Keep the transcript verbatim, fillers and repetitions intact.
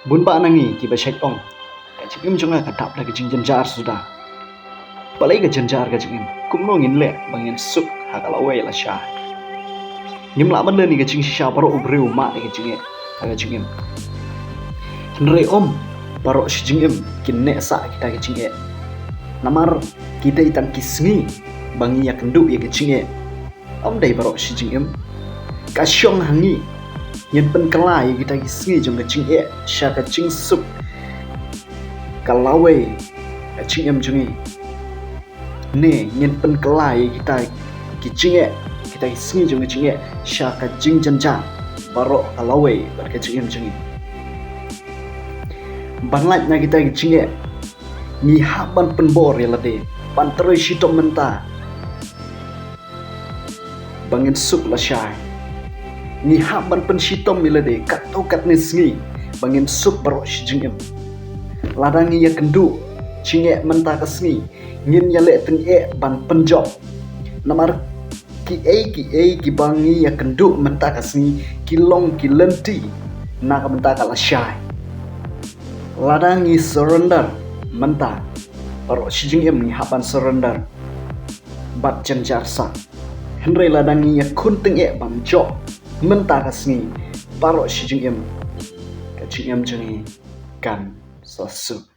Bun bah na ngi kiba shait ong, ka jingim jong nga ka dap da ka jingjynjar suda. Balei ka jynjar ka jingim? Kumno ngin leh ba ngin suk ha ka lawei lashai? Ngim lah ban leh ïa ka jingshisha, baroh u briew mad ïa ka jingeh ha ka jingim. Hynrei ym baroh shi jingim kin neh sah kita ki jingeh. Namar ki dei tang ki sngi ba ngi ïakynduh ïa ka jingeh. Ym dei baroh shi jingim. Ka shong ha ngi, ngin pynkylla ïa kita ki sngi jong ka jingeh sha ka jingsuk ka lawei ka jingim jong ngi. Ne ngin pynkylla ïa kita ki jingeh, kita ki sngi jong ka jingeh sha ka jingjynjar baroh ka lawei bad ka jingim jong ngi. Ban lait na kita ki jingeh, ngi hap ban pynbor ïa lade, ban trei shitom mynta ba ngin suk lashai. Ngi hap ban pynshitom ïa lade katto katne sngi ba ngin suk baroh shi jingim. Lada ngi ïakynduh jingeh mynta ka sngi, ngin ïaleh tyngeh ban pynjop. Namar kiei kiei kiba ngi ïakynduh mynta ka sngi ki long ki lynti na ka bynta ka lashai. Lada ngi surrender mynta, baroh shi jingim ngi hap ban surrender bad jynjar sah. Hynrei lada ngi ïakhun tyngeh ban jop mynta ka sngi, baroh shi jingim ka jingim jong ngi kan sa suk.